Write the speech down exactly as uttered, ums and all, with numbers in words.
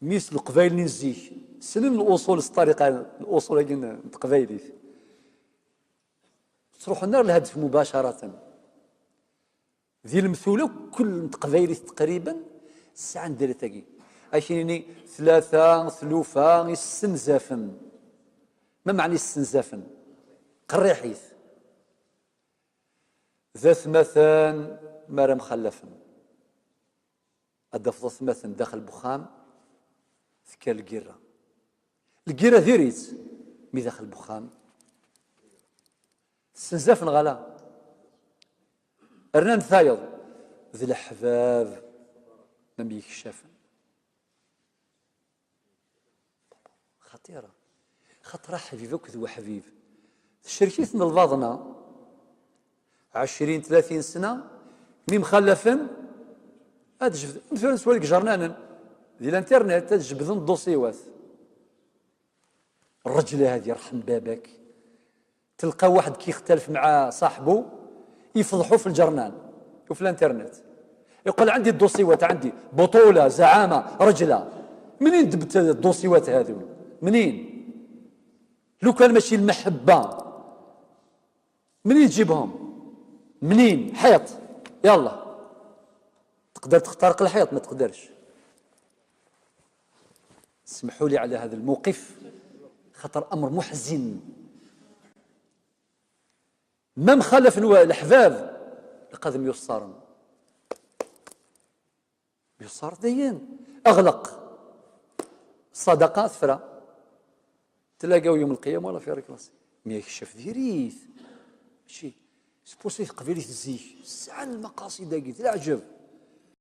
Mis Leqbayel n zik, ssnen luṣul s ṭṭariqa, luṣul-agi n teqbaylit. Ttruḥun ar lhedf mubacaratan. Di lemtul akk n teqbaylit taqriben sɛan diri-tagi. Ad k-nini tlata tlufa issenzafen. Ma meɛna issenzafen? Qerriḥit. D atmaten mi ara mxallafen. Ad d-tafeḍ atmaten daxel n wexxam, tekker lgirra. Lgirra diri-tt, mi daxel n wexxam. Ssenzafen neɣ ala? Rnan tayeḍ. D leḥbab ma myekcafen. Xaṭira. Xaṭer aḥbib akked weḥbib, tcerk-iten lbaḍna. Ɛecrin, tlatin sna, mi mxallafen, ad jebden, am tura neswali deg ijernanen, di l'internet, ad jebden dduṣiwat. Rreǧla hadi, yerḥem baba-k. Telqa waḥed kixtalef mɛa ṣaḥbu, ifḍeḥu f lǧernan, u f l'internet. Yeqqel: عندي الدوسيوات، عندي بطولة، زعامة، رجلة. منين جبت الدوسيوات هذو؟ منين؟ لو كان ماشي المحبة، منين تجيبهم؟ منين؟ حيط. يلا. تقدر تخترق الحيط، ما تقدرش. اسمحوا لي على هذا الموقف، خاطر أمر محزن. ما مخالف نوا الأحباب لقد ميسرن. ميسر دين. أغلق. الصدقة ثفرة. تلاقاو يوم القيامة ولا في ركلاس. مي يكشف ديريت. شي. سبوسيت قبيلة الزيك. سعى المقاصد داقي. العجب.